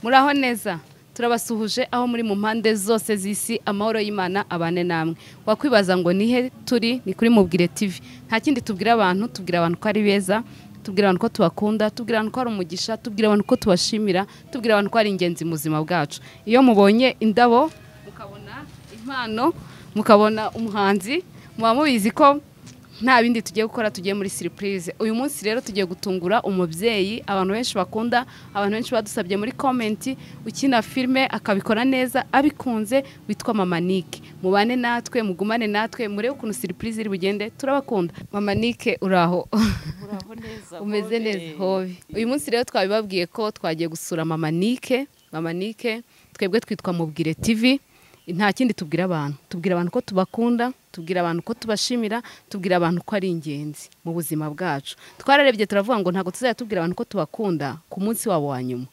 Muraho neza, turabasuhuje aho muri mu mpande zose z'isi. Amahoro y'Imana abane namwe. Wakwibaza ngo nihe turi? Ni kuri Mubwire TV. Nta kindi tubwira abantu, tubwira abantu ko ari beza, tubwira abantu ko tubakunda, tubwira abantu ko ari umugisha, tubwira abantu ko tubashimira, tubwira abantu ko ari ingenzi mu buzima bwacu. Iyo mubonye indabo, mukabona impano, mukabona umuhanzi, muba mubizi ko nta bindi tugiye gukora, tugiye muri surprise. Uyu munsi rero tugiye gutungura umubyeyi abantu benshi bakunda, abantu benshi badusabye muri comment, ukina filme akabikora neza abikunze, witwa Mama Nick. Mubane natwe, mugumane natwe, murebe ukuntu surprise iri bugende. Turabakunda. Mama Nick, uraho? Uraho neza. Umeze neza? Hobe. Uyu munsi rero twabibabwiye ko twagiye gusura Mama Nick. Mama Nick, twebwe twitwa Mubwire TV. Nta kindi tubwira abantu, tubwira abantu ko tubakunda, tubwira abantu ko tubashimira, tubwira abantu ko ari ingenzi mu buzima bwacu. Twararebye turavuga ngo ntabwo tuzajya tubwira abantu ko tubakunda ku munsi wabo wa nyuma,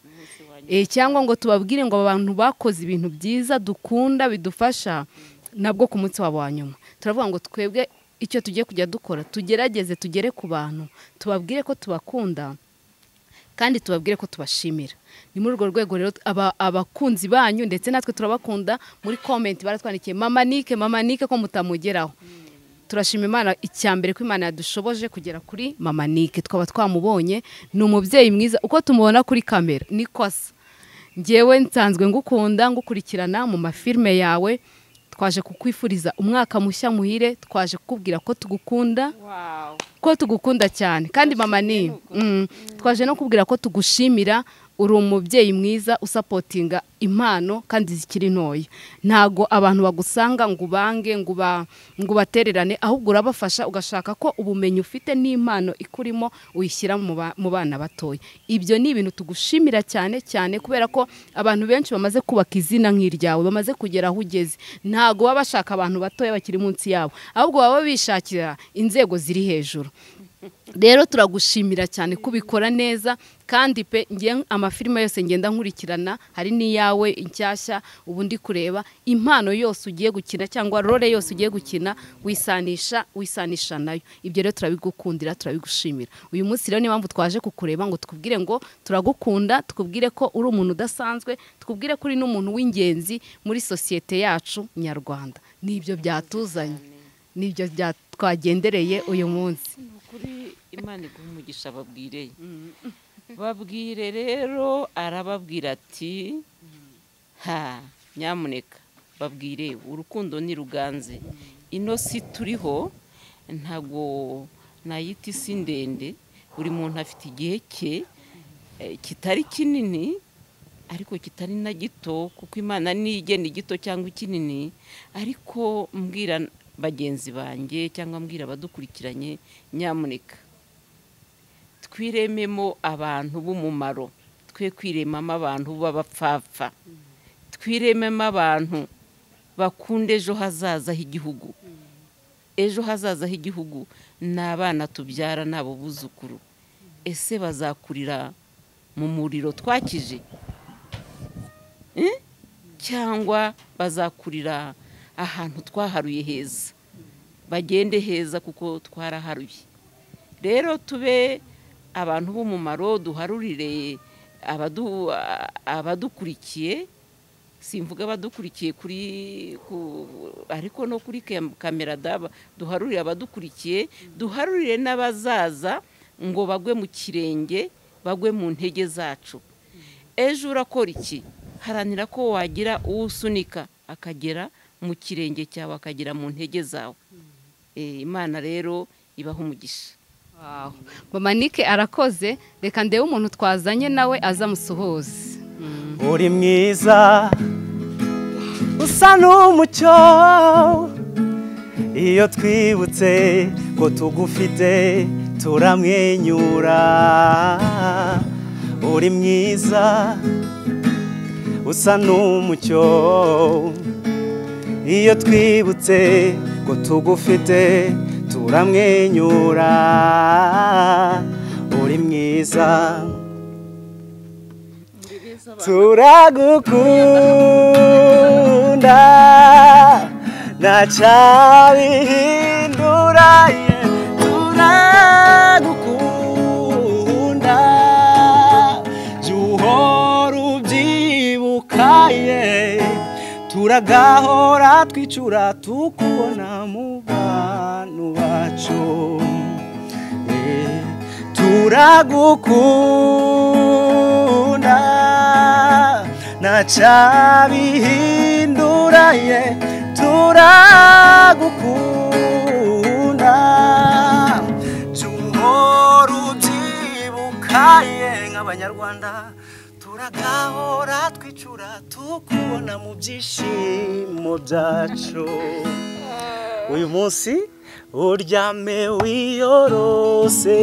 cyangwa ngo tubabwire ngo abantu bakoze ibintu byiza dukunda bidufasha nabwo ku munsi wabo wa nyuma. Turavuga ngo twebwe icyo tugiye kujya dukora, tugerageze tugere ku bantu, tubabwire ko tubakunda kandi tubabwire ko tubashimira. Ni muri urwo rwego rero abakunzi banyu ndetse natwe turabakunda, muri comment baratwandikiye Mama Nick, Mama Nick ko mutamugeraho. Turashima Imana icyambere ko Imana yadushoboje kugera kuri Mama Nick, twaba twamubonye. Ni umubyeyi mwiza, uko tumubona kuri kamera niko asa. Njyewe nsanzwe ngukunda, ngukurikirana mu mafilme yawe. Twaje kukwifuriza umwaka mushya muhire, twaje kukubwira ko tugukunda, ko tugukunda cyane. Kandi Mama ni twaje no kubwira ko tugushimira, uri umubyeyi mwiza usapotinga impano kandi zikiri ntoya. Ntago abantu bagusanga ngo ubange, ngo ubatererane, ahubwo urabafasha, ugashaka ko ubumenyi ufite n'impano ikurimo uyishyira mu bana batoya. Ibyo ni ibintu tugushimira cyane cyane, kubera ko abantu benshi bamaze kubaka izina nk'iryawe, bamaze kugera aho ugeze, ntago baba bashaka abantu batoya bakiri munsi yabo, ahubwo baba bishakira inzego ziri hejuru. Rero turagushimira cyane kubikora neza, kandi pe ngiye amafilime yose ngenda nkurikirana, hari n'iyawe inshyashya ubu ndi kureba, impano yose ugiye gukina cyangwa role yose ugiye gukina wisanisha nayo. Ibyo rero turabigukundira, turabigushimira. Uyu munsi rero niyo mpamvu twaje kukureba ngo tukubwire ngo turagukunda, tukubwire ko uri umuntu udasanzwe, tukubwire ko uri n'umuntu w'ingenzi muri sosiyete yacu nyarwanda. Nibyo byatuzanye, nibyo twagendereye uyu munsi. Kuri Imana iguha umugisha. Babwire, babwire rero arababwira ati ha nyamuneka babwire urukundo ni ruganze. Ino si turiho ntago nayita isi ndende, buri muntu afite igihe cye kitari kinini ariko kitari na gito, kuko Imana nigena igito cyangwa ikinini. Ariko mbwira bagenzi banjye cyangwa mbwira abadukurikiranye, nyamuneka twirememo abantu b'umumaro, twe kwiremamo abantu b'abapfapfa, twirememo abantu bakunda ejo hazaza h'igihugu. Ejo hazaza h'igihugu ni abana tubyara n'abo buzukuru. Ese bazakurira mu muriro twakije, cyangwa bazakurira ahantu twaharuye heza? Bagende heza kuko twaraharuye. Rero tube abantu b'umumaro, duharurire abadukurikiye. Simvuga abadukurikiye kuri ariko no kuri kamera daba, duharurire abadukurikiye, duharurire n'abazaza ngo bagwe mu kirenge, bagwe mu ntege zacu. Ejo urakora iki? Haranira ko wagira uwusunika akagera mu kirenge cyawe, akagera mu ntege zawe. Imana rero ibaha umugisha. Wow. Mama Nick arakoze, reka ndebe umuntu twazanye nawe azamusuhuze. Uri mwiza usa n'umucyo, iyo twibutse ko tugufite turamwenyura. Uri mwiza usa n'umucyo, iyo twibutse ko tugufite turamwenyura. Uri mwiza turagukunda, ntacyabihindura. Turagukunda, jya uhora ubyi ye, turagahora twicura tukubona mu bantu bacu. Turagukunda ntacabihindura ye, turagukunda tuhora ubyibuka ye nk'abanyarwanda, turagahora twicura tukubona mu byishimo byacu. Uyu munsi uryame wiyorose,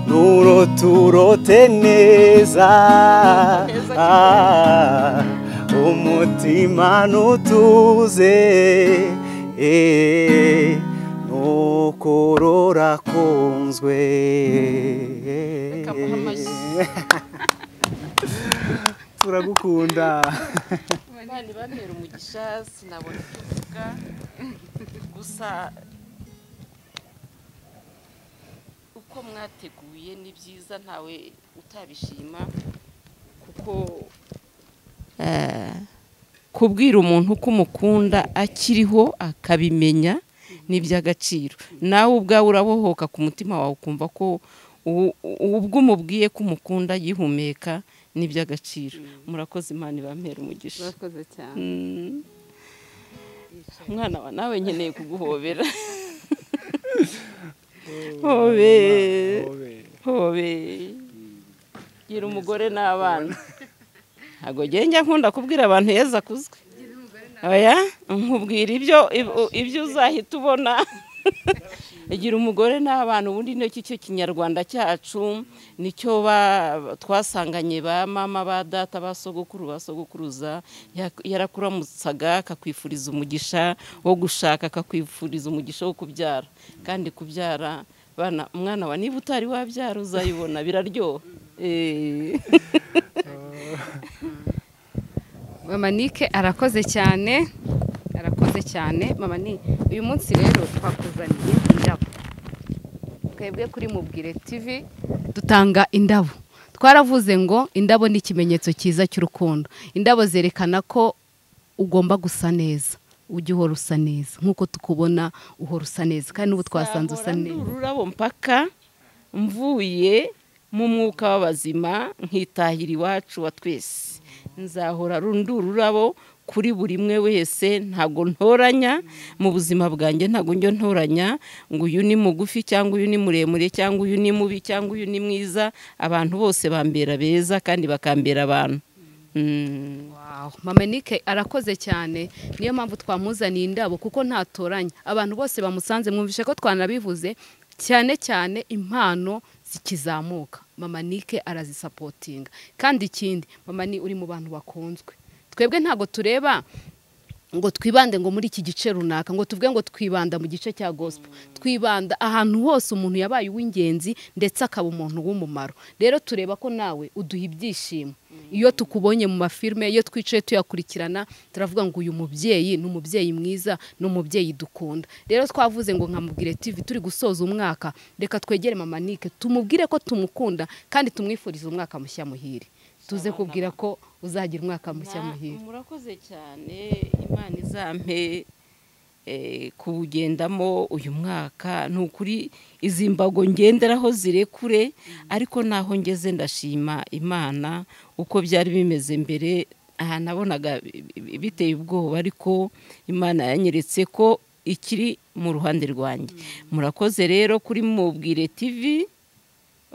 nuroturote neza, umutima nutuze, nukorora kunzwe. Turagukunda. Imana ibamere umugisha, sinabona icyo mvuga gusa uko mwateguye ni byiza, ntawe utabishima, kuko kubwira umuntu ko umukunda akiriho akabimenya ni iby'agaciro. Nawe ubwawe urabohoka ku mutima wawe ukumva ko ubwo umubwiye ko umukunda yihumeka ni iby'agaciro. Murakoze, Imana ibamere umugisha. Murakoze cyane. Mwana wa nawe nkeneye kuguhobera. Hobe hobe, gira umugore n'abana. Ntabwo njya nkunda kubwira abantu yeza kuzwe, oya nkubwira ibyo uzahita ubona. Gira umugore n'abana, ubundi nicyo kinyarwanda cyacu, nicyo twasanganye ba mama ba data ba sogokuru ba sogokuruza. Yarakuramutsaga akakwifuriza umugisha wo gushaka, akakwifuriza umugisha wo kubyara. Kandi kubyara bana, umwana wa niba utari wabyara uzayibona biraryoha. Mama Nike arakoze cyane, arakoze cyane. Mama ni uyu munsi rero twakuzaniye indabo. Twebwe kuri Mubwire TV dutanga indabo. Twaravuze ngo indabo ni ikimenyetso cyiza cy'urukundo. Indabo zerekana ko ugomba gusa neza, ujye uhora usa neza nkuko tukubona uhora usa neza, kandi n'ubu twasanze usa neza. Ururabo mpaka mvuye mu mwuka w'abazima nkitahira iwacu wa twese. Nzahora rundi ururabo kuri buri mwe wese, ntago ntoranya mu buzima bwanjye, ntago njyo ntoranya ngo uyu ni mugufi cyangwa uyu ni muremure cyangwa uyu ni mubi cyangwa uyu ni mwiza. Abantu bose bambera beza kandi bakambera abantu. Wow. Mama Nike arakoze cyane, niyo mpamvu twamuzaniye indabo kuko ntatoranya. Abantu bose bamusanze, mwumvishe ko twanabivuze cyane cyane impano zikizamuka Mama Nike arazisapotinga. Kandi ikindi, Mama ni uri mu bantu bakunzwe. Twebwe ntago tureba ngo twibande ngo muri iki gice runaka, ngo tuvuge ngo twibanda mu gice cya gospel. Twibanda ahantu hose umuntu yabaye uw'ingenzi ndetse akaba umuntu w'umumaro. Rero tureba ko nawe uduha ibyishimo. Iyo tukubonye mu mafilme, iyo twicaye tuyakurikirana, turavuga ngo uyu mubyeyi ni umubyeyi mwiza, ni umubyeyi dukunda. Rero twavuze ngo nka Mubwire TV turi gusoza umwaka, reka twegere Mama Nike tumubwire ko tumukunda kandi tumwifurize umwaka mushya muhire. Tuze kubwira ko uzagira umwaka mushya muhire. Murakoze cyane, Imana izampe kuwugendamo uyu mwaka. Ni ukuri izi mbago ngenderaho zirekure, ariko naho ngeze ndashima Imana. Uko byari bimeze mbere aha nabonaga biteye ubwoba, ariko Imana yanyeretse ko ikiri mu ruhande rwanjye. Murakoze rero kuri Mubwire TV,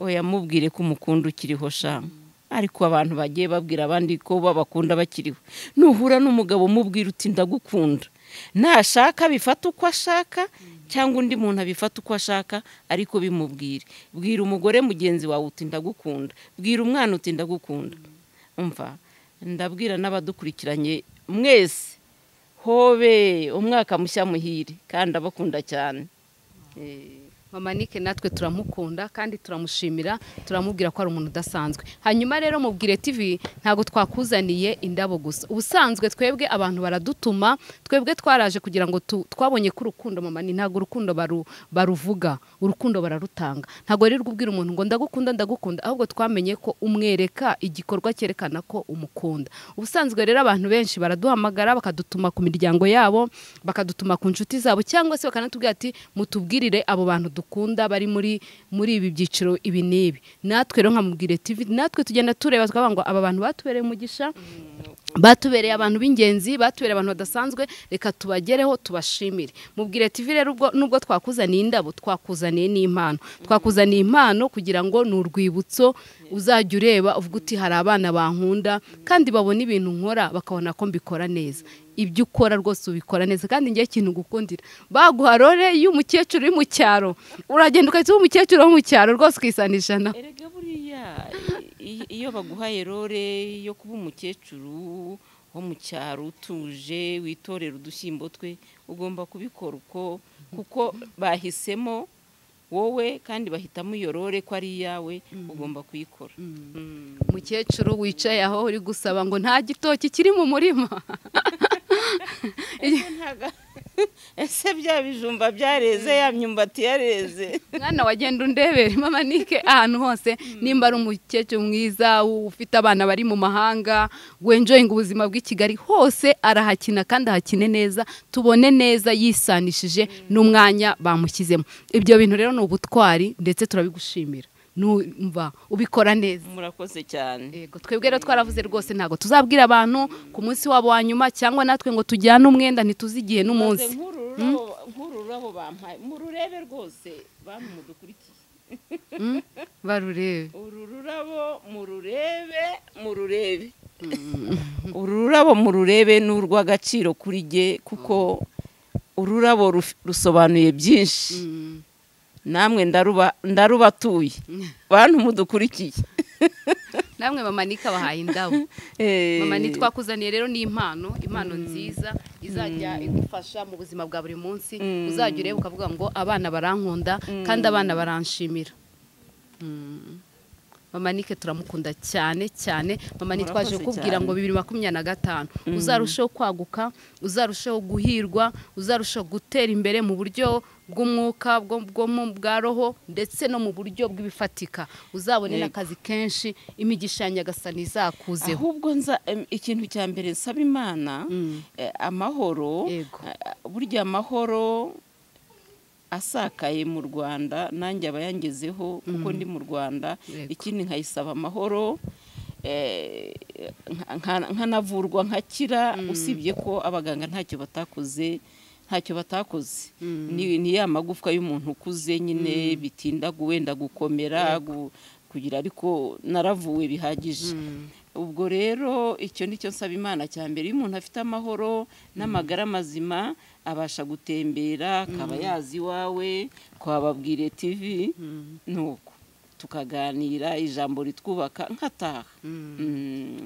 oya mubwire ko umukunda ukiriho sha. Ariko abantu bagiye babwira abandi ko babakunda bakiriho. Nuhura n'umugabo mubwira uti ndagukunda, nashaka bifata uko ashaka cyangwa undi muntu abifata uko ashaka, ariko bimubwire. Bwira umugore mugenzi wawe uti ndagukunda, bwira umwana uti ndagukunda. Umva, ndabwira n'abadukurikiranye mwese, hobe umwaka mushya muhire, kandi abakunda cyane. Mama Nike natwe turamukunda kandi turamushimira, turamubwira ko ari umuntu udasanzwe. Hanyuma rero Mubwire TV ntago twakuzaniye indabo gusa. Ubusanzwe twebwe abantu baradutuma, twebwe twaraje kugira ngo twabonye ko urukundo mama ni ntago urukundo baruvuga, urukundo bararutanga. Ntago rero ubwira umuntu ngo ndagukunda ndagukunda, ahubwo twamenye ko umwereka igikorwa cyerekana ko umukunda. Ubusanzwe rero abantu benshi baraduhamagara bakadutuma ku miryango yabo, bakadutuma ku nshuti zabo, cyangwa se bakanatubwira ati mutubwirire abo bantu dukunda bari muri ibi byiciro ibi n'ibi. Natwe rero nka Mubwire TV natwe tugenda tureba tukavuga ngo aba bantu batubereye umugisha, batubereye abantu b'ingenzi, batubereye abantu badasanzwe, reka tubagereho tubashimire. Mubwire TV rero nubwo twakuzaniye indabo, twakuzaniye n'impano. Twakuzaniye impano kugira ngo ni urwibutso uzajya ureba uvuga uti hari abana bankunda kandi babona ibintu nkora bakabona ko mbikora neza. Ibyo ukora rwose ubikora neza, kandi ngiye ikintu gukundira baguha role y'umukecuru uri mu cyaro, uragenda ukahita uba umukecuru wo mu cyaro rwose ukisanisha nawe. Erega buriya iyo baguhaye role yo kuba umukecuru wo mu cyaro utuje witorera udushyimbo twe, ugomba kubikora uko, kuko bahisemo wowe kandi bahitamo iyo role ko ari iyawe, ugomba kuyikora. Umukecuru wicaye aho uri gusaba ngo nta gitoki kiri mu murima. Ese bya bijumba byareze, ya myumbati yareze. Mwana wagenda undebere Mama Nike ahantu hose, nimba ari umukecuru mwiza ufite abana bari mu mahanga, wenjoying ubuzima bw'i Kigali hose arahakina kandi ahakine neza, tubone neza yisanishije n'umwanya bamushyizemo. Ibyo bintu rero ni ubutwari ndetse turabigushimira. Numva ubikora neza. Murakoze cyane. Yego, twebwe rero twaravuze rwose ntago tuzabwira abantu ku munsi wabo wa nyuma cyangwa natwe ngo tujyane umwenda, ntituzi igihe n'umunsi. Nkuru rurabo bampaye, mururebe rwose bantu mudukurikiye. Barurebe. Uru rurabo mururebe, mururebe. Uru rurabo mururebe ni urw'agaciro kuri jye, kuko ururabo rusobanuye byinshi. Namwe ndarubatuye bantu mudukurikiye. Namwe Mama Nike bahaye indabo. Mama Nike twakuzaniye rero ni impano, impano nziza izajya igufasha mu buzima bwa buri munsi. Uzajya ureba ukavuga ngo abana barankunda kandi abana baranshimira. Mama Nike turamukunda cyane cyane. Mama Nike twaje kukubwira ngo 2025 uzarushaho kwaguka, uzarushaho guhirwa, uzarushaho gutera imbere mu buryo bw'umwuka, bwa roho ndetse no mu buryo bw'ibifatika. Uzabone n'akazi kenshi, imigisha ya Nyagasani izakuzeho. Ahubwo nza ikintu cya mbere nsaba Imana, amahoro. Burya amahoro asakaye mu Rwanda nanjye abayangezeho kuko ndi mu Rwanda. Ikindi nkayisaba amahoro, nkanavurwa nkakira, usibye ko abaganga ntacyo batakoze, ntacyo batakoze. Ni ya magufwa y'umuntu ukuze nyine bitinda wenda gukomera kugira, ariko naravuwe bihagije. Ubwo rero icyo nicyo nsaba Imana cya mbere. Iyo umuntu afite amahoro n'amagara mazima abasha gutembera, akaba yazi iwawe kwa Babwire TV, nuko tukaganira ijambo ritwubaka nkataha.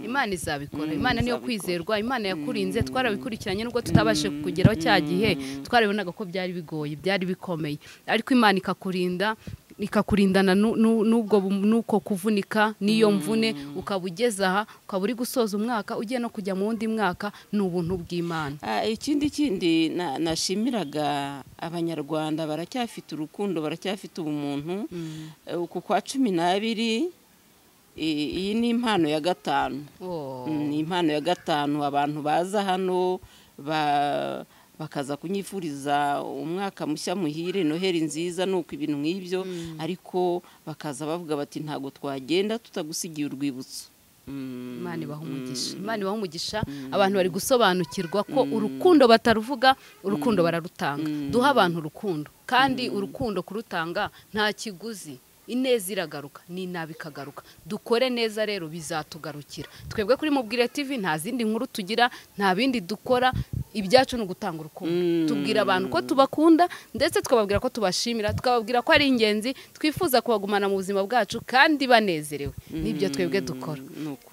Imana izabikora. Imana niyo kwizerwa, Imana yakurinze, twarabikurikiranye nubwo tutabashe kugeraho cya gihe, twarabibonaga ko byari bigoye, byari bikomeye, ariko Imana ikakurinda, ikakurindana n'ubwo nuko kuvunika n'iyo mvune, ukaba ugeze aha, ukaba uri gusoza umwaka ugiye no kujya mu wundi mwaka, ni ubuntu bw'Imana. Ikindi kindi nashimiraga abanyarwanda, baracyafite urukundo, baracyafite ubumuntu. Uku kwa 12, iyi ni impano ya 5. Ni impano ya 5 abantu baza hano bakaza kunyifuriza umwaka mushya muhire, Noheli nziza, nuko ibintu nk'ibyo, ariko bakaza bavuga bati ntago twagenda tutagusigiye urwibutso. Imana ibaha umugisha. Imana ibaha umugisha. Abantu bari gusobanukirwa ko urukundo bataruvuga, urukundo bararutanga. Duha abantu urukundo, kandi urukundo kurutanga nta kiguzi. Ineza iragaruka n'inabi ikagaruka. Dukore neza rero bizatugarukira. Twebwe kuri Mubwire TV nta zindi nkuru tugira, nta bindi dukora. Ibyacu ni ugutanga urukundo. Tubwira abantu ko tubakunda, ndetse tukababwira ko tubashimira, tukababwira ko ari ingenzi, twifuza kubagumana mu buzima bwacu kandi banezerewe. Nibyo twebwe dukora.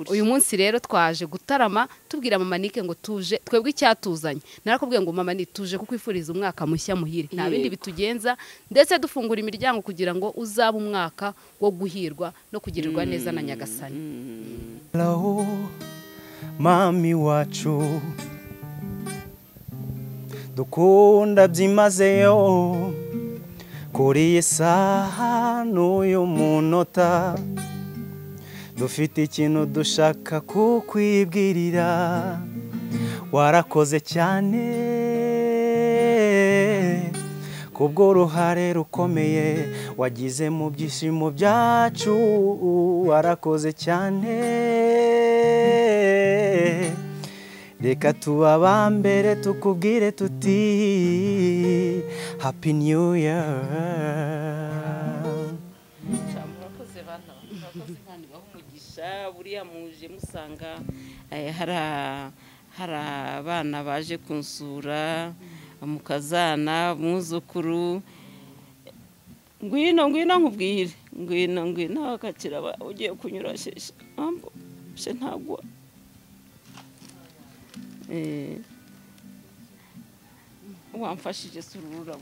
Uyu munsi rero twaje gutarama tubwira Mama Nick ngo tuje twebwe icyatuzanye. Narakubwiye ngo Mama Nick tuje kukwifuriza umwaka mushya muhire. Nta bindi bitugenza, ndetse dufungura imiryango kugira ngo uzabe umwaka wo guhirwa no kugirirwa neza na Nyagasani. Hello, mami wacu dukunda byimazeyo, kuri iyi saha n'uyu munota dufite ikintu dushaka kukwibwirira. Warakoze cyane kubw'uruhare rukomeye wagize mu byishimo byacu, warakoze cyane. Reka tuba mbere tukubwire tuti Happy New Year. Murakoze bana, murakoze kandi baha umugisha. Buriya muje musanga hari abana baje kunsura, mukazana, umwuzukuru. Ngwino ngwino nkubwire, ngwino ngwino akakira ugiye kunyura sheshe ambo she ntagwa. Wamfashije sura ururabo.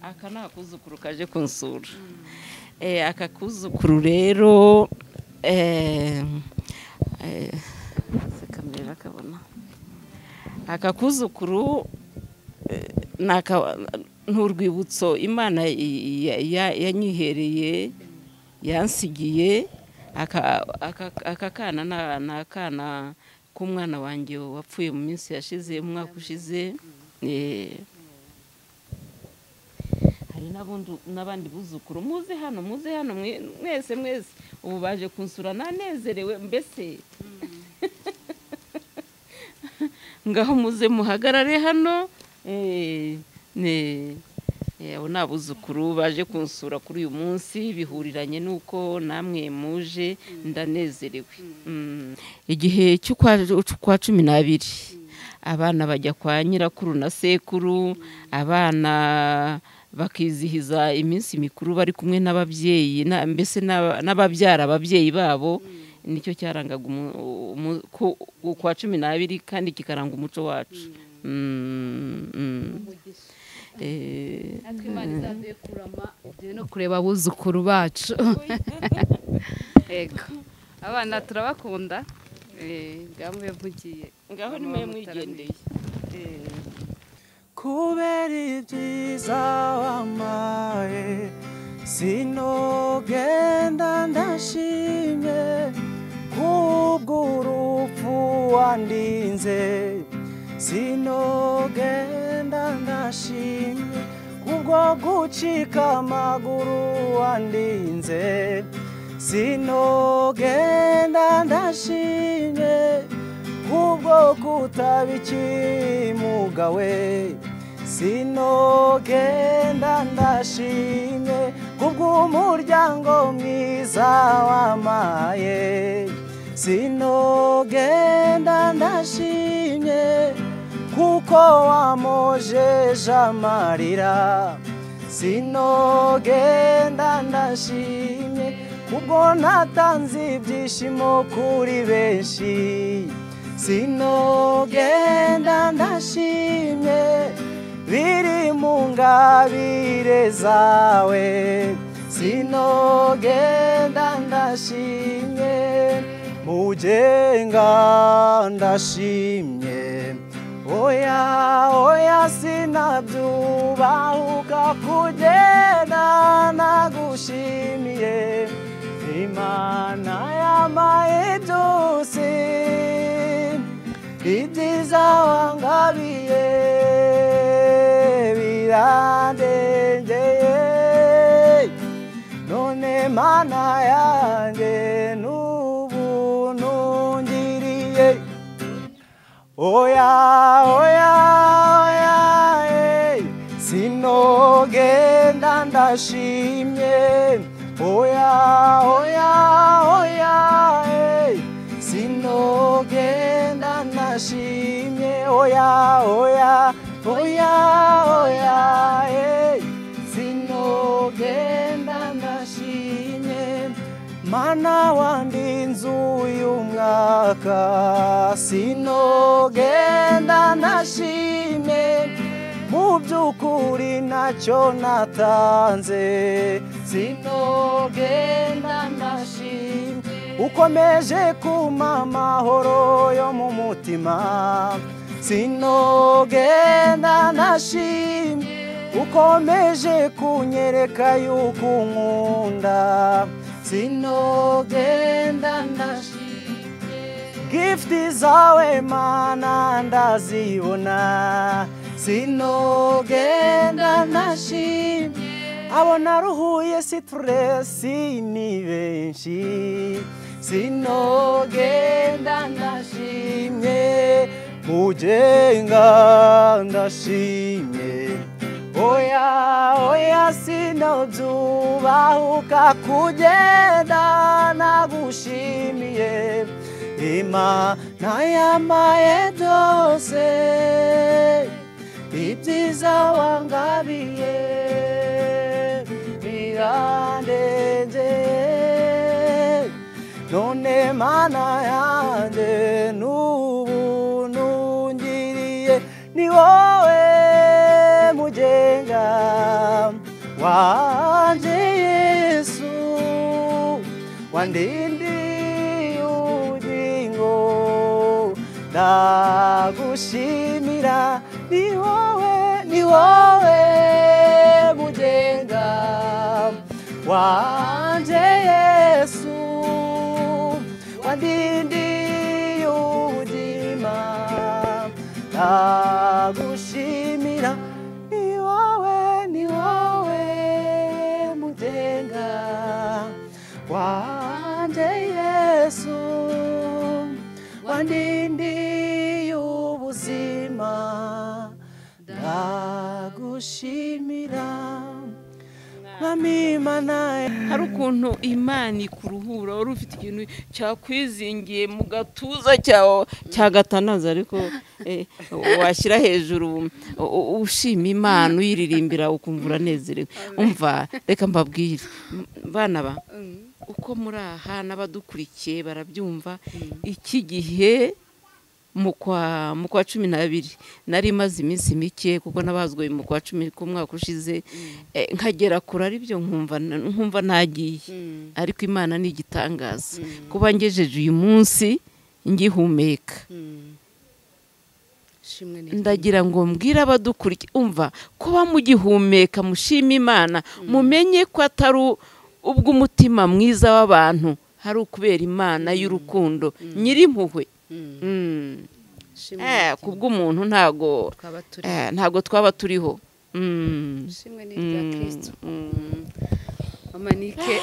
Aka ni akuzukuru kaje kunsura. Aka kuzukuru rero kamera kabona. Aka kuzukuru n'urwibutso Imana yanyihereye, yansigiye. Aka kana ni akana k'umwana wanjye wapfuye mu minsi yashize, mu mwaka ushize. Hari n'abandi buzukuru muze hano, muze hano mwese mwese ubu baje kunsura nanezerewe mbese. Ngaho muze muhagarare hano. Abo ni abuzukuru baje kunsura kuri uyu munsi, bihuriranye nuko namwe muje, ndanezerewe. Igihe cy'ukwa 12 abana bajya kwa nyirakuru na sekuru, abana bakizihiza iminsi mikuru bari kumwe n'ababyeyi, mbese n'ababyara ababyeyi babo. Nicyo cyarangaga ukwa 12 kandi kikaranga umuco wacu. Natwe Imana izaduhe kurama no kureba abuzukuru bacu. Yego, abana turabakunda. Ngaho mugiye, ngaho nimwe mwigendeye. Kubera ibyiza wampaye sinogenda ndashimye, kubw'urupfu wandinze sinogenda ndashimye, kubwo gucika amaguru wandinze sinogenda ndashimye, kubwo kutaba ikimugawe sinogenda ndashimye, kubw'umuryango mwiza wampaye sinogenda ndashimye, kuko wamojeje amarira sinogenda ndashimye, kubwo natanze ibyishimo kuri benshi sinogenda ndashimye, biri mu ngabire zawe sinogenda ndashimye, mugenga ndashimye. Oya oya sinabyubahuka kugenda nagushimiye, Imana yampaye byose ibyiza wangabiye birandengeye, none Mana yanjye n'ubuntu ngiriye. Oya oya oya sinogenda ndashimye, oya oya oya sinogenda ndashimye, Oya oya oya oya sinogenda ndashimye mana wandinze uyu mwaka sinogenda ndashimye mu by'ukuri ntacyo natanze sinogenda ndashimye ukomeje kumpa amahoro yo mu mutima sinogenda ndashimye ukomeje kunyereka yuko unkunda sinogenda ndashimye gifti zawe mana ndazibona sinogenda ndashimye abo naruhuye situresi ni benshi sinogenda ndashimye mugenga ndashimye oya oya sinobyubahuka kugenda nagushimiye Imana yamaye byose ibyiza wangabiye birandenze none mana yanjye n'ubuntu ngiriye ni wowe mugenga wanje Yesu wandindiye ubugingo ndagushimira ni wowe mugenga wanje Yesu wandindiye ubuzima ndagushimira ni wowe mugenga wanje Yesu wandindiye ubuzima ndagushimira. Hari ukuntu Imana ikuruhura wari ufite ikintu cyakwizingiye mu gatuza cyawe cyagatanaza ariko washyira hejuru ushima Imana uyiririmbira ukumva uranezerewe. Umva reka mbabwire bana ba uko muri aha n'abadukurikiye barabyumva iki gihe mu kwa 12 nari maze iminsi mike kuko nabazwe mu kwa 10 k'umwaka ushize nkagera kure ari byo nkumva nagiye ariko Imana ni igitangaza kuba ngejeje uyu munsi ngihumeka. Ndagira ngo mbwire abadukurikiye umva kuba mugihumeka mushima Imana mumenye ko atari ubw'umutima mwiza w'abantu hari ukubera Imana y'urukundo nyirimpuhwe. Kubw'umuntu ntago twaba turiho. Shimwe ni rya Kristo. Mama Nike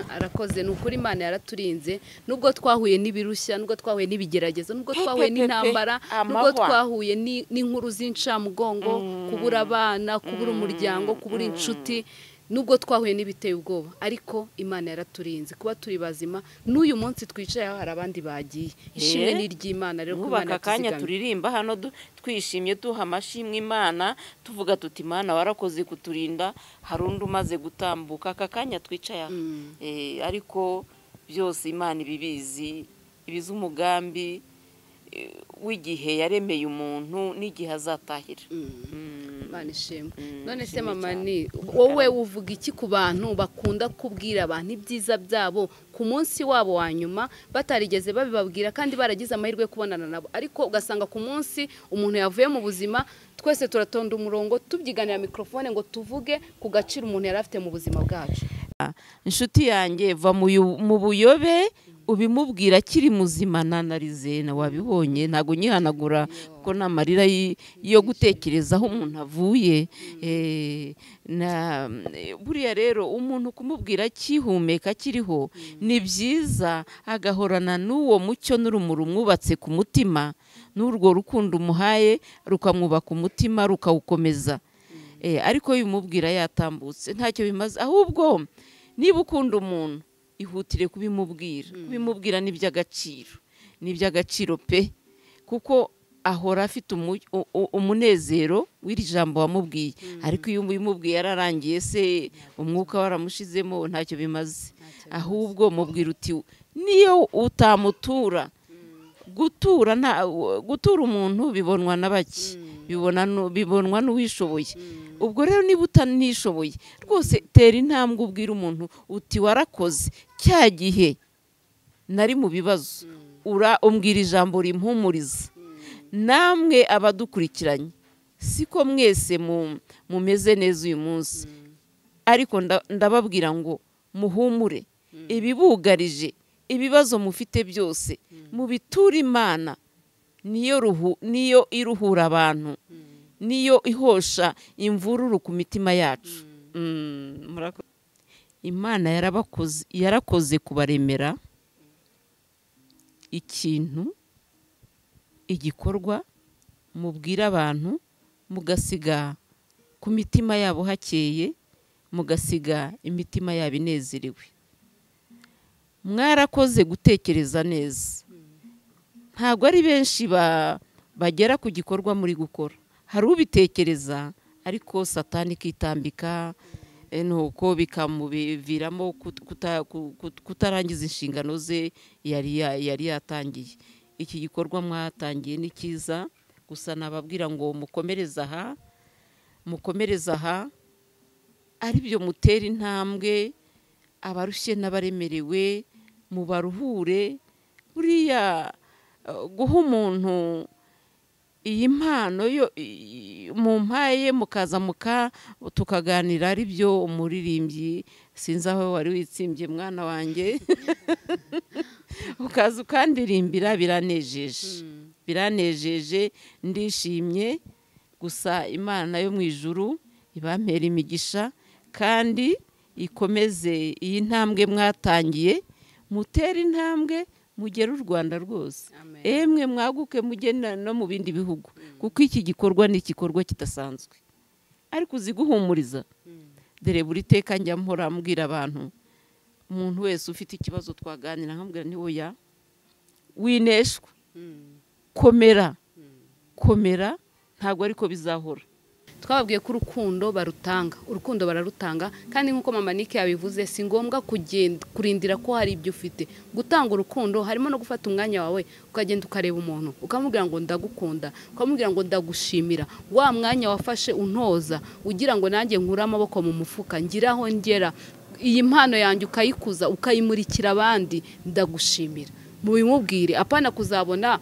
arakoze ni ukuri Imana yaraturinze nubwo twahuye n'ibirushya nubwo twahuye n'ibigeragezo nubwo twahuye n'intambara nubwo twahuye n'inkuru z'incamugongo kubura abana kubura umuryango kubura inshuti nubwo twahuye n'ibiteye ubwoba ariko Imana yaraturinze kuba turi bazima n'uyu munsi twicaye aho hari abandi bagiye. Ishimwe ni ry'Imana rero kubaka akanya turirimba hano twishimye tuha amashimwe Imana tuvuga tuti Imana warakoze kuturinda hari undi umaze gutambuka aka kanya twicaye aho ariko byose Imana ibibizi ibizi umugambi w'igihe yaremeye umuntu n'igihe azatahira. Imana ishimwe. None se mama ni wowe uvuga iki ku bantu bakunda kubwira abantu ibyiza byabo ku munsi wabo wa nyuma batarigeze babibabwira kandi baragize amahirwe yo kubonana nabo ariko ugasanga ku munsi umuntu yavuye mu buzima twese turatonda umurongo tubyiganira mikrofone ngo tuvuge ku gaciro umuntu yari afite mu buzima bwacu. Inshuti yanjye va mu buyobe ubimubwira akiri muzima nanarize na wabibonye ntago nyihanagura kuko namarira yo gutekereza aho umuntu avuye. Buriya rero umuntu kumubwira akihumeka akiriho ni byiza agahorana n'uwo mucyo n'urumuri umwubatse ku mutima n'urwo rukundo umuhaye rukamwubaka umutima rukawukomeza. Ariko bimubwira yatambutse ntacyo bimaze ahubwo niba ukunda umuntu ihutire kubimubwira. Kubimubwira ni iby'agaciro, ni iby'agaciro pe, kuko Ahora afite umunezero w'iri jambo wamubwiye. Ariko iyo umubwiye yararangiye se, umwuka waramushizemo, ntacyo bimaze. Ahubwo mubwira uti niyo utamutura, gutura nta gutura umuntu bibonwa na bake, bibonwa n'uwishoboye. Ubwo rero niba utanishoboye rwose, tera intambwe ubwira umuntu uti warakoze, cya gihe nari mu bibazo umbwira ijambo rimpumuriza. Namwe abadukurikiranye, siko mwese mumeze neza uyu munsi, ariko ndababwira ngo muhumure, ibibugarije, ibibazo mufite byose mubiture Imana. Niyo iruhura abantu, niyo ihosha imvururu ku mitima yacu. Imana yarakoze kubaremera ikintu, igikorwa mubwira abantu, mugasiga ku mitima yabo hakeye, mugasiga imitima yabo inezerewe. Mwarakoze gutekereza neza. Ntabwo ari benshi bagera ku gikorwa muri gukora. Hari ubitekereza ariko Satani ikitambika, nuko bikamuviramo kutarangiza inshingano ze yari yatangiye. Iki gikorwa mwatangiye ni cyiza, gusa nababwira ngo mukomereze aha, mukomereze aha, ari byo mutera intambwe abarushye n'abaremerewe, mubaruhure. Buriya guha umuntu iyi mpano yo mumpaye, mukaza tukaganira, ari byo umuririmbyi, sinzi aho wari witsimbye mwana wanjye, ukaza ukandirimbira, biranejeje, biranejeje, ndishimye. Gusa Imana yo mu ijuru ibampera imigisha, kandi ikomeze iyi ntambwe mwatangiye, mutere intambwe mugere u Rwanda rwose, emwe mwaguke mujye no mu bindi bihugu, kuko iki gikorwa ni igikorwa kidasanzwe. Ariko uzi guhumuriza, dore buri teka njya mpora mbwira abantu, umuntu wese ufite ikibazo twaganira nkamubwira nti oya, wineshwa, komera, komera, ntabwo ariko bizahora. Twababwiye ko urukundo barutanga, urukundo bararutanga, kandi nk'uko Mama Nike yabivuze, si ngombwa kugenda kurindira ko hari ibyo ufite. Gutanga urukundo harimo no gufata umwanya wawe ukagenda ukareba umuntu, ukamubwira ngo ndagukunda, ukamubwira ngo ndagushimira, wa mwanya wafashe untoza ugira ngo nanjye nkure amaboko mu mufuka ngiraho ngera, iyi mpano yanjye ukayikuza ukayimurikira abandi, ndagushimira. Mubimubwire, apana kuzabona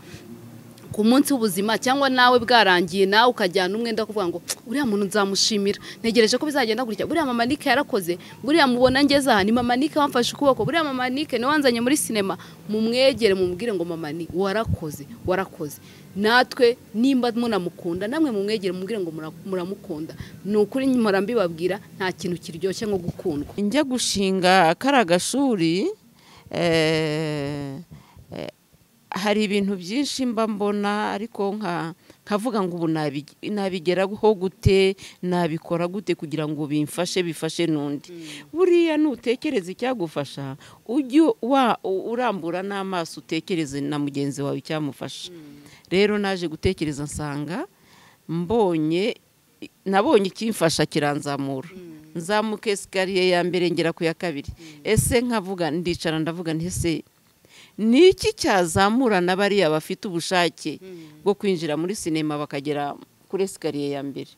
ku munsi w'ubuzima cyangwa nawe bwarangiye nawe ukajyana umwenda kuvuga ngo uriya muntu nzamushimira, ntegereje ko bizagenda gutya, buriya Mama Nike yarakoze, buriya mubona ngeze aha ni Mama Nike wamfashe ukuboko, buriya Mama Nike niwe wanzanye muri sinema. Mumwegere mumubwire ngo Mama Nike warakoze, warakoze. Natwe nimba munamukunda namwe mumwegere mumubwire ngo muramukunda. Ni ukuri mpora mbibabwira, nta kintu kiryoshye nko gukundwa. Njya gushinga kara gashuri, hari ibintu byinshi mba mbona, ariko nkavuga ngo ubu nabigeraho gute, nabikora gute kugira ngo bimfashe, bifashe n'undi. Buriya nutekereza icyagufasha, ujye urambura n'amaso utekereze na mugenzi wawe icyamufasha. Rero naje gutekereza nsanga nabonye ikimfasha kiranzamura, nzamuka esikariye ya mbere ngera ku ya kabiri. Ese nkavuga, ndicara ndavuga nti ese ni iki cyazamura na bariya bafite ubushake bwo kwinjira muri sinema bakagera kuri esikariye ya mbere?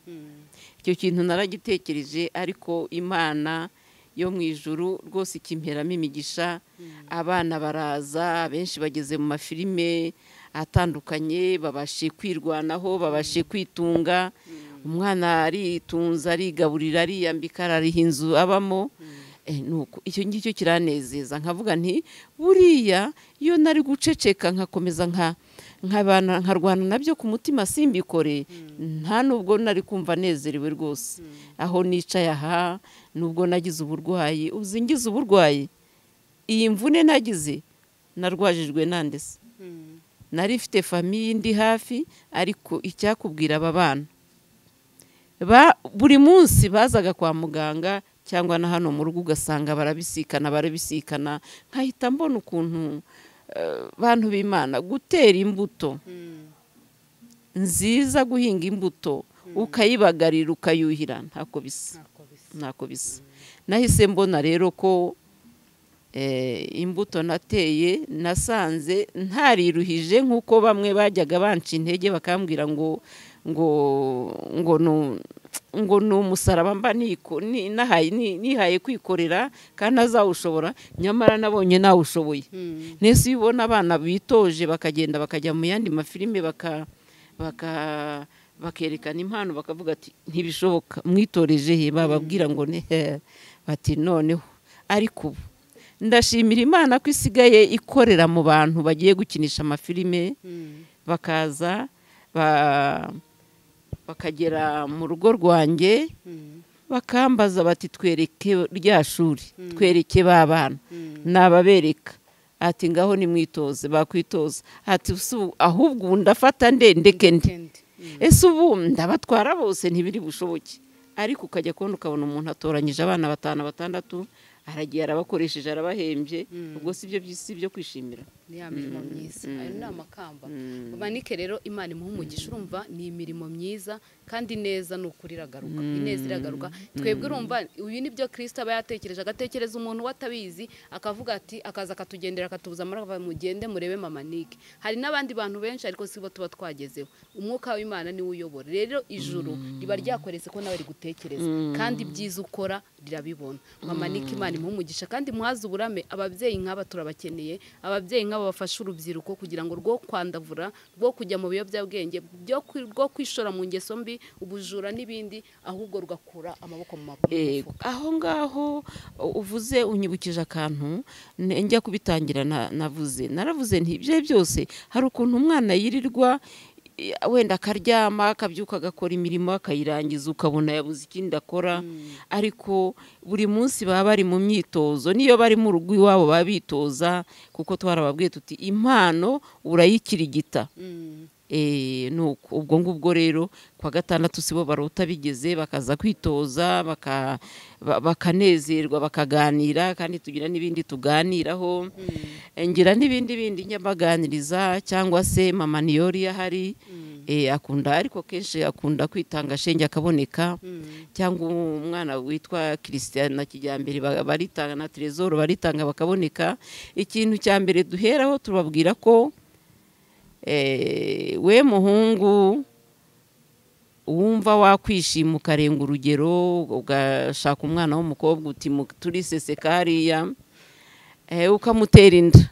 Icyo kintu naragitekereje, ariko Imana yo mu ijuru rwose ikimperamo imigisha. Abana baraza, benshi bageze mu mafilime atandukanye, babashe kwirwanaho, babashe kwitunga. Umwana aritunza, arigaburira, ariyambika, arariha inzu abamo. Nuko icyo ngicyo kiranezeza, nkavuga nti buriya iyo nari guceceka nkakomeza nkarwana nabyo ku mutima simbikore, nta nubwo nari kumva nezerewe rwose. Aho nicaye aha, nubwo nagize uburwayi, uzi ngize uburwayi, iyi mvune nagize narwajijwe nande se? Nari mfite famiye ndi hafi, ariko icyakubwira aba bana buri munsi bazaga kwa muganga cyangwa na hano mu rugo, ugasanga barabisikana, barabisikana, nkahita mbona ukuntu bantu b'Imana gutera imbuto nziza guhinga imbuto ukayibagarira ukayuhira ntako bisa, ntako bisa. Nahise mbona rero ko imbuto nateye nasanze ntariruhije nk'uko bamwe bajyaga banca intege bakambwira ngo ngo ngo ngo ni umusaraba mba nihaye kwikorera kandi azawushobora, nyamara nabonye nawushoboye. Nese iyo ubona abana bitoje bakagenda bakajya mu yandi mafilime bakerekana impano bakavuga ati ntibishoboka mwitoreje he, bababwira ngo ne bati noneho. Ariko ubu ndashimira Imana ko isigaye ikorera mu bantu bagiye gukinisha amafilime, bakaza bakagera mu rugo rwanjye bakambaza bati twereke rya shuri, twereke ba bana, nababereka ati ngaho nimwitoze, bakwitoza ati ahubwo ubu ndafata nde ndeke nde, ese ubu ndabatwara bose ntibiri bushoboke. Ariko ukajya kubona ukabona umuntu atoranyije abana 5 6 aragiye arabakoresheje arabahembye, ubwo si byo byisi byo kwishimira. Ni ya mirimo myiza, ayo ni amakamba. Manike rero Imana imuha umugisha, urumva ni imirimo myiza kandi neza ni ukuri iragaruka, ineza iragaruka. Twebwe urumva uyu ni byo Kristo aba yatekereje, agatekereza umuntu watabizi akavuga ati akaza akatugendera akatubuza amara mugende murebe Mama Nike. Hari n'abandi bantu benshi ariko sibo tuba twagezeho. Umwuka w'Imana niwe uyobora. Rero ijuru riba ryakoretse ko nawe rigutekereza kandi ibyiza ukora rirabibona. Mama Nike Imana imuha umugisha kandi muhaze uburame. Ababyeyi nk'aba turabakeneye, ababyeyi nk'aba bafasha urubyiruko kugira ngo rwo kwandavura, rwo kujya mu biyobyabwenge, rwo kwishora mu ngeso mbi, ubujura n'ibindi, ahubwo rugakura amaboko mu maboko. Aho ngaho uvuze unyibukije akantu njya kubitangira navuze naravuze nti ibyo byose hari ukuntu umwana yirirwa wenda akaryama akabyuka agakora imirimo akayirangiza ukabona yabuze ikindi akora, ariko buri munsi baba bari mu myitozo, niyo bari mu rugo iwabo babitoza, kuko twarababwiye tuti impano urayikirigita. Nuko ubwo ngubwo rero kwa gatandatu sibo barota bigeze bakaza kwitoza bakanezerwa bakaganira, kandi tugira n'ibindi tuganiraho, ngira n'ibindi bindi njya cyangwa se mama Niyori ahari akunda, ariko kenshi akunda kwitanga shenge akaboneka, cyangwa umwana witwa Christian na Kijyambere baritanga na Trésor baritanga bakaboneka. Ikintu cya mbere duheraho tubabwira ko we muhungu wumva wakwishima ukarenga urugero ugashaka umwana w'umukobwa uti turiseseka hariya, ukamutera inda,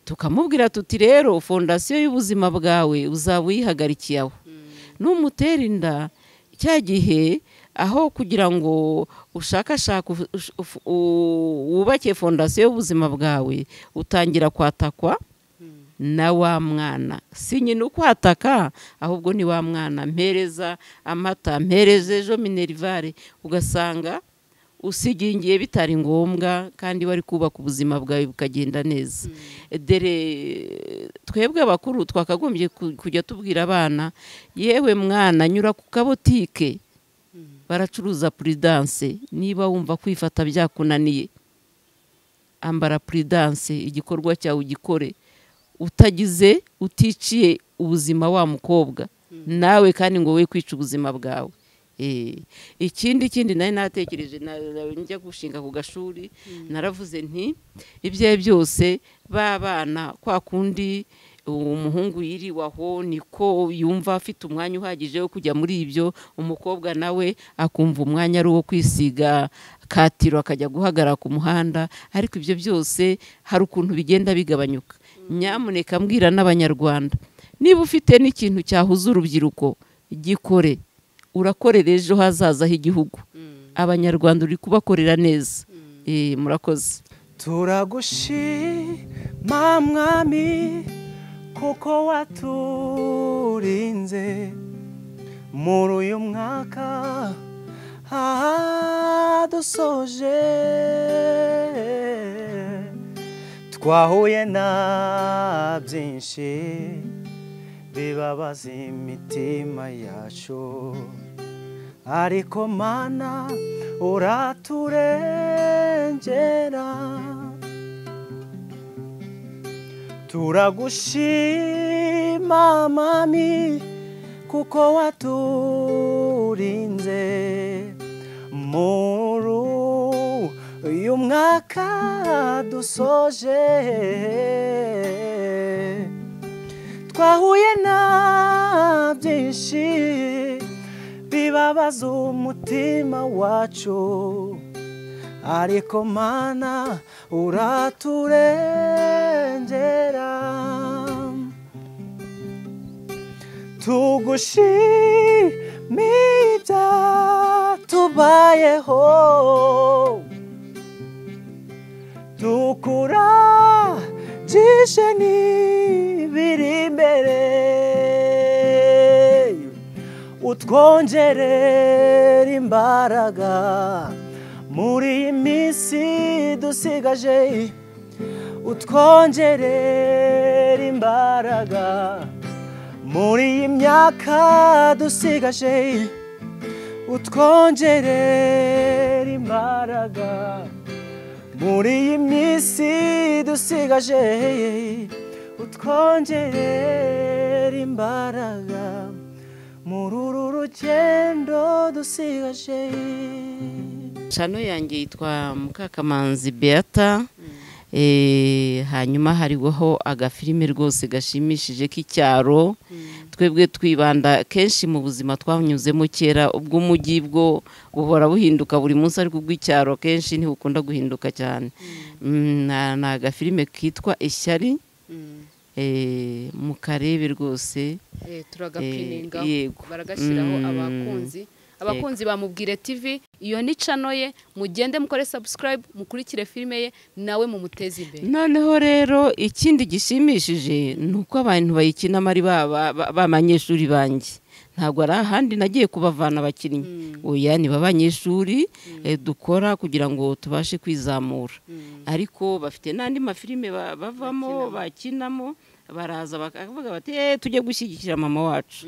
tukamubwira tuti rero fondasiyo y'ubuzima bwawe uzaba uyihagarikiye aho. Numutera inda cya gihe aho kugira ngo ushakashaka wubake fondasiyo y'ubuzima bwawe utangira kwatakwa na wa mwana. Si nyina ukwataka ahubwo ni wa mwana, mpereza amata, mpereze ejo minerivare, ugasanga usigingiye bitari ngombwa kandi wari kubaka ubuzima bwawe bukagenda neza. Dere twebwe abakuru twakagombye kujya tubwira abana, yewe mwana nyura ku kabotike baracuruza prudence, niba wumva kwifata byakunaniye ambara prudence, igikorwa cyawe ugikore utagize uticiye ubuzima wa mukobwa nawe, kandi ngo we kwica ubuzima bwawe. Ikindi nari natekereje njya gushinga ku gashuri, naravuze nti ibyo byose babana kwa kundi umuhungu yiriwaho niko yumva afite umwanya uhagije wo kujya muri ibyo, umukobwa nawe akumva umwanya ari uwo kwisiga katiro akajya guhagarara ku muhanda, ariko ibyo byose hari ukuntu bigenda bigabanyuka. Nyamuneka mbwira n'abanyarwanda, niba ufite n'ikintu cyahuza urubyiruko gikore, urakorera ejo hazaza h'igihugu. Abanyarwanda uri kubakorera neza. Murakoze. Turagushima mwami kuko waturinze muri uyu mwaka dusoje, twahuye na byinshi bibabaza imitima yacu, ariko mana uraturengera. Turagushima mami kuko waturinze muri uyu mwaka dusoje. Twahuye na byinshi bibabaza umutima wacu, ariko Mana uraturengera. Tugushimira tubayeho, tukuragije n'ibiri imbere, utwongerera imbaraga muri iyi minsi dusigaje, utwongerera imbaraga muri iyi myaka dusigaje, utwongerera imbaraga muri iyi minsi dusigaje, utwongerera imbaraga muri uru rugendo dusigaje. Chano yanjye yitwa Mukakamanzi Beata. Hanyuma hariho agafilime rwose gashimishije k'icyaro. Twebwe twibanda kenshi mu buzima twanyuzemo kera, ubwo umujyi bwo buhora buhinduka buri munsi, ariko ubw'icyaro kenshi ntibukunda guhinduka cyane. Ni agafilime kitwa Ishyari, mukarebe rwose. Turagapininga baragashyiraho abakunzi ba Mubwire TV. Iyo ni channel ye, mugende mukore subscribe, mukurikire filime ye, nawe mumuteze imbere. Noneho rero ikindi gishimishije nuko abantu bayikinamo ari b'abanyeshuri banjye, ntabwo ari ahandi nagiye kubavana abakinnyi, oya ni b'abanyeshuri dukora kugira ngo tubashe kwizamura, ariko bafite n'andi mafilime bavamo bakinamo, baraza bakavuga bati tujye gushyigikira mama wacu.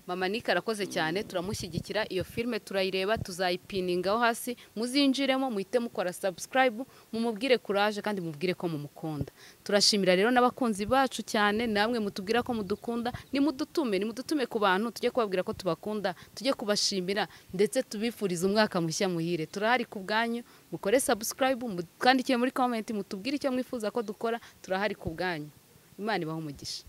Mama Nick arakoze cyane, turamushyigikira. Iyo filme turayireba, tuzayipiningaho hasi, muzinjiremo muhite mukora subscribe, mumubwire courage kandi mubwire ko mumukunda. Turashimira rero n'abakunzi bacu cyane, namwe mutubwira ko mudukunda, nimudutume ku bantu tujye kubabwira ko tubakunda, tujye kubashimira ndetse tubifuriza umwaka mushya muhire. Turahari ku bwanyu, mukore subscribe, mutwandikiye muri comment, mutubwire icyo mwifuza ko dukora, turahari ku bwanyu. Imana ibahe umugisha.